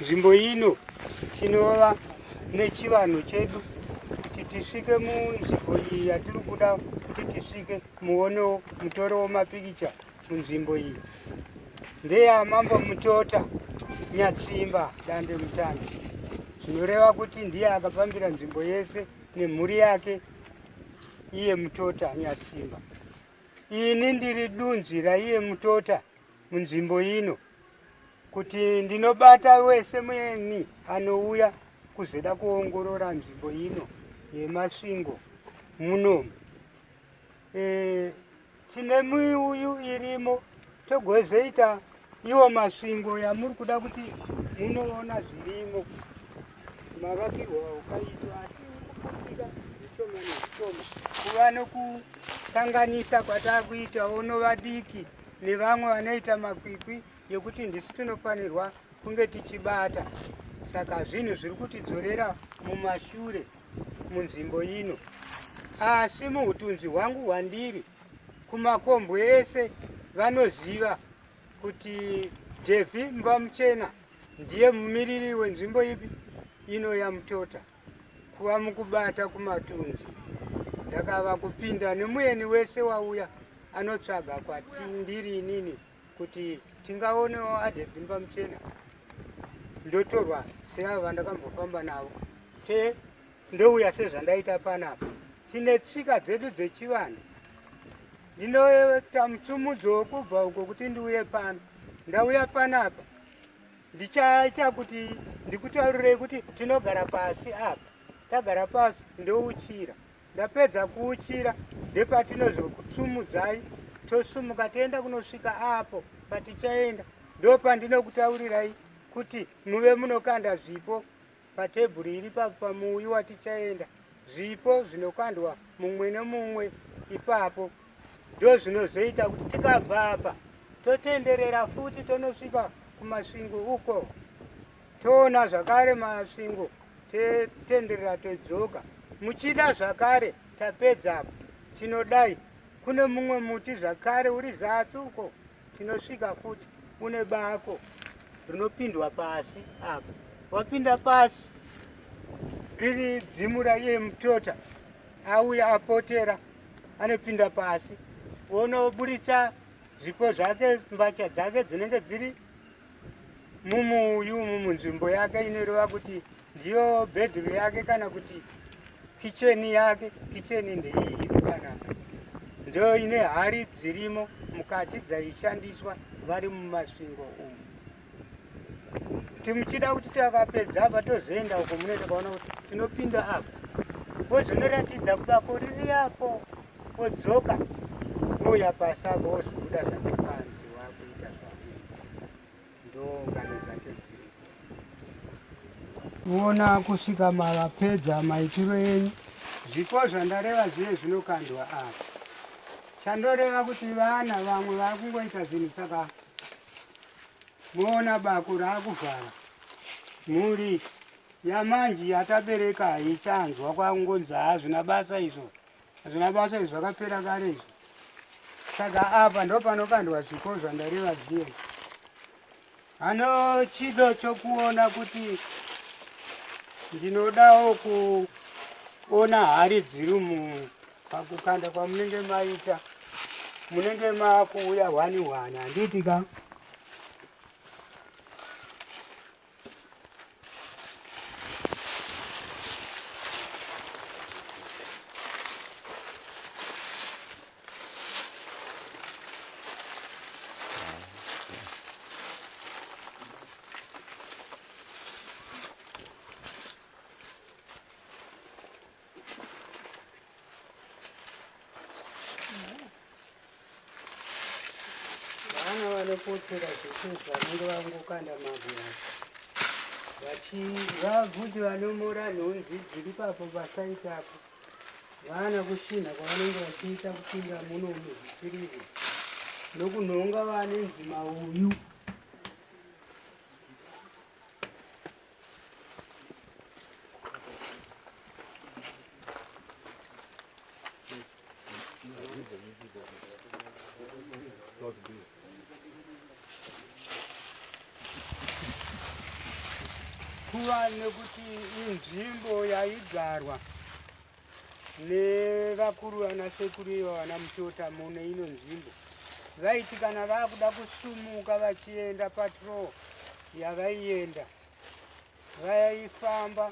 Nzvimbo ino tinova nechivanhu chedu kuti tisvike munzvimbo iyi yatiri kuda kuti tisvike, muonewo mutorewo mapikicha munzvimbo iyi. Ndeyamambo Mutota Nyatsimba Dande Mutande, zvinoreva kuti ndiye akafambira nzvimbo yese nemhuri yake iye Mutota Nyatsimba. Ini ndiri dunzvi raiye Mutota munzvimbo ino. Kuti ndinobata wese mueni anouya kuzoda kuongorora nzvimbo ino yeMasvingo munomu. E, tine miuyu irimo togozoita iwo Masvingo yamuri kuda kuti munoona zvirimo mavakirwo aukaitwa, asi kuputika zvishoma nezvishoma kuva nokukanganisa kwatakuitawo novadiki nevamwe vanoita makwikwi yekuti ndisu tinofanirwa kunge tichibata. Saka zvinhu zviri kutidzorera mumashure munzvimbo ino, asi muhutunzi hwangu hwandiri kumakombwe ese vanoziva kuti Devi Mbamuchena ndiye mumiriri wenzvimbo ipi ino yaMutota. Kuva mukubata kumatunzi ndakava kupinda nemueni wese wauya anotsvaga kwatindiri inini kuti tingaonewo Adevimba Muchena, ndotorwa seavo vandakambofamba navo te ndouya sezvandaita panapa. Tine tsika dzedu dzechivanhu, ndinoita mutsumudzo wokubva uko kuti ndiuye pano. Ndauya panapa ndichaita kuti ndikutaurirei kuti tinogara pasi apa, tagara pasi ndouchira. Ndapedza kuuchira ndepatinozokutsumudzai tosumuka toenda kunosvika apo patichaenda, ndopandinokutaurirai kuti muve munokanda zvipo patebhuru iri pamuuyu watichaenda. Zvipo zvinokandwa mumwe nemumwe ipapo ndozvinozoita kuti tikabva apa totenderera futi tonosvika kuMasvingo uko, toona zvakare Masvingo, tenderera todzoka. Muchida zvakare tapedza apo tinodai kune mumwe muti zvakare uri zasi uko, tinosvika futi une bako rinopindwa pasi apa. Wapinda pasi riri dzimu raiye Mutota auya apotera, anopinda pasi wonoburitsa zvipo zvake, mbatya dzake dzinenge dziri mumuuyu umu munzvimbo yake inoreva kuti ndiyo bedroom yake kana kuti kicheni yake. Kicheni ndeiyi iri panapa, ndo ine hari dzirimo mukati dzaishandiswa vari muMasvingo umu. Kuti muchida kuti takapedza apa tozoenda uko munoita kaona kuti tinopinda apa, wozonoratidza kubako riri apo, wodzoka wouya pasi apo, wozobuda zvake panze wakuita zvaunoita. Ndo ngano dzacho dziripo. Kuona kusvika mavapedza maitiro enyu. Zvipo zvandareva zviye zvinokandwa apa, chandoreva kuti vana vamwe vakungoita zvinhu, saka moona bako raakuvhara. Mhuri yamanji yatabereka haichanzwa, kwakungonzi hazvina basa izvo, hazvina basa izvo, zvakapera kare izvo. Saka apa ndo panokandwa zvipo zvandareva zviye. Ano chido chokuona kuti ndinodawo kuona hari dziri mu pakukanda kwamunenge maita, munenge makuuya hwani hwani, handiti ka? Vana vanopotera zvese vanenge vangokanda mabwe vachivabvunzi vanomora nhunzi dziri papo pasaiti apo, vana kushinha kwavanenge vachiita kupinda muno muzvisirivo nokunhonga vanenzi mauyu. Ikuva nekuti inzvimbo yaigarwa nevakuru vana sekuru ivo vana Mutota mune ino nzvimbo. Vaiti kana vakuda kusumuka vachienda patrol yavaienda, vaifamba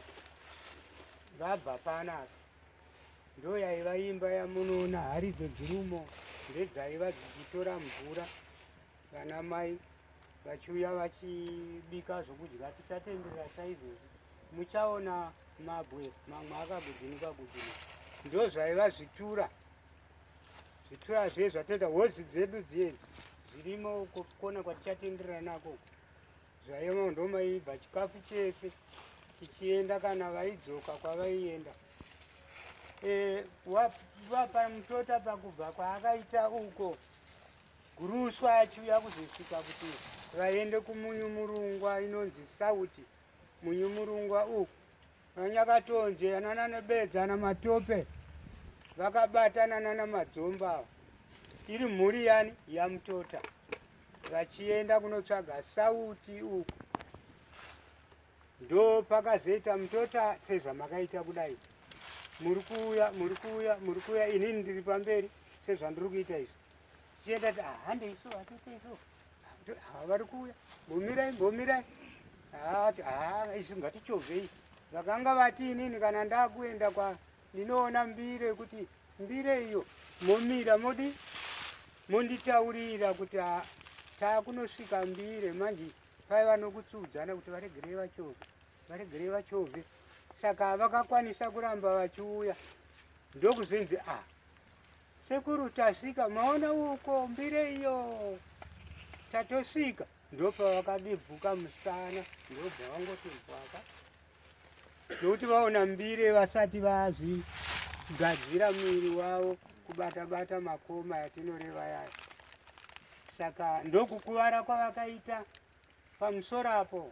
vabva panapa. Ndo yaiva imba yamunoona haridzo dzirumo ndedzaiva dzichitora mvura vana mai vachiuya vachibika zvokudya. Tichatenderera saizvozvi, muchaona mabwe mamwe akagudzinuka gudzinuka, ndozvaiva zvitura zvitura zviye zvatinoita hozi dzedu dziyedzi zvirimo kona kwatichatenderera nako zvaiva ndomaibva chikafu chese tichienda kana vaidzoka kwavaienda. E, wapa Mutota pakubva kwaakaita uko Guruswa achiuya kuzosvika kuti vaende kuMunyumurungwa inonzi Sauti Munyumurungwa uku vaNyakatonje anana Nebedza naMatope vakabatana nana Madzomba ava iri mhuri yani yaMutota vachienda kunotsvaga sauti uku ndo pakazoita Mutota sezvamakaita kudai muri kuuya muri kuuya muri kuuya inini ndiri pamberi sezvandiri kuita izvi tichienda ti ah, hande isu hatiite isu ah, vari kuuya mbomirai mbomirai ah, isu ngatichovhei vakanga vati inini kana ndakuenda kwa ndinoona mbire kuti mbire iyo momira modi monditaurira kuti taakunosvika mbire manje paiva nokutsuudzana kuti varegerei vachovhe varegerei vachovhe saka vakakwanisa kuramba vachiuya ndokuzinzi a ah, sekuru tasvika maona uko mbire iyo tatosvika ndopavakadibvuka musana ndobva vangoti mbwaka nokuti vaona mbire vasati vazvigadzira muviri wavo kubata bata makoma yatinoreva yayo saka ndokukuvara kwavakaita pamusoro apo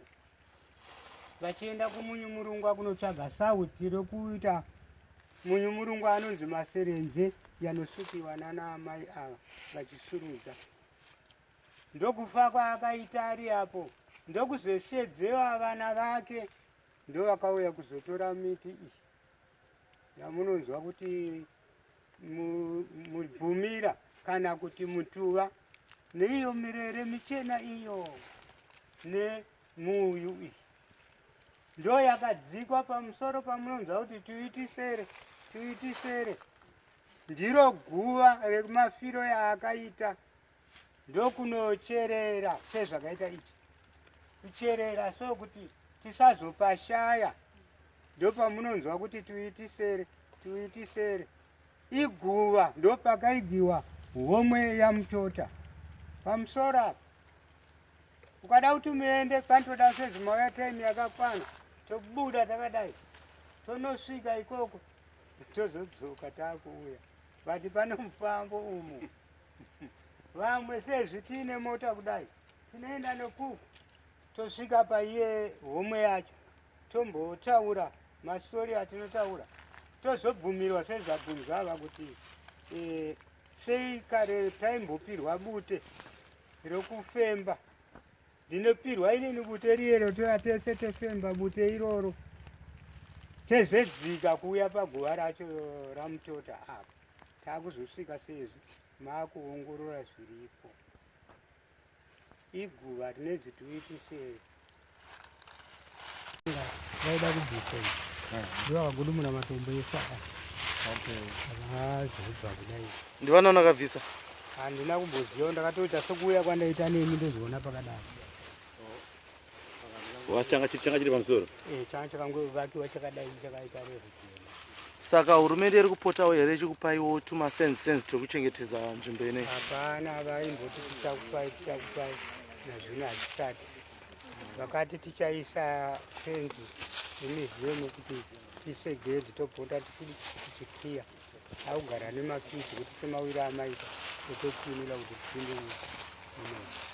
vachienda kuMunyumurungwa kunotsvaga sauti rokuita Munyumurungwa anonzi maserenze yanosukiwa nana amai ava vachisurudza ndokufa kwaakaita ari apo ndokuzoshedzewa vana vake ndovakauya kuzotora miti iyi yamunonzwa kuti mubvumira kana kuti mutuva neiyo mirere michena iyo nemuuyu iyi ndo yakadzikwa pamusoro pamunonzwa kuti tuitisere tuitisere ndiro guva remafiro yaakaita ndokunocherera sezvakaita ichi kucherera so kuti tisazopashaya ndopamunonzwa kuti tuitisere tuitisere iguva ndopakaigiwa homwe yaMutota pamusoro apa ukada kuti muende panotoda sezvimauya time yakakwana tobuda takadai tonosvika ikoko tozodzoka takuuya but pane mufambo umu vamwe sezvi tiine mota kudai tinoenda nekuku tosvika paiye homwe yacho tombotaura mastori atinotaura tozobvumirwa sezvabvunzwa ava kuti e, sei kare taimbopirwa bute rokufemba ndinopirwa inini bute riye rotoya tese tefemba bute iroro tezedzika kuuya paguva racho raMutota apa takuzosvika sezvi maakuongorora zviripo iguva rinenzi tuitisei vaida kubvisa ndovakagudumura matombo ese aya vazobva kudai ndivana unakabvisa handina kumboziva ndakatoita sekuuya kwandaita nemi ndozoona pakadaro wachanga chiri changa chiri pamusoro eh, changa chakangovakiwa chakadai chakaita refu saka hurumende iri kupotawo here ichikupaiwo tumasense sense twekuchengetedza nzvimbo ineyi hapana vaimboti tichakupai tichakupai nazvino hatisati vakati tichaisa fenzi yemuseum kuti tiise gedhi topota tichikiya akugara nemakidzi kuti semawiro amaita totokinira kuti tipinde muno.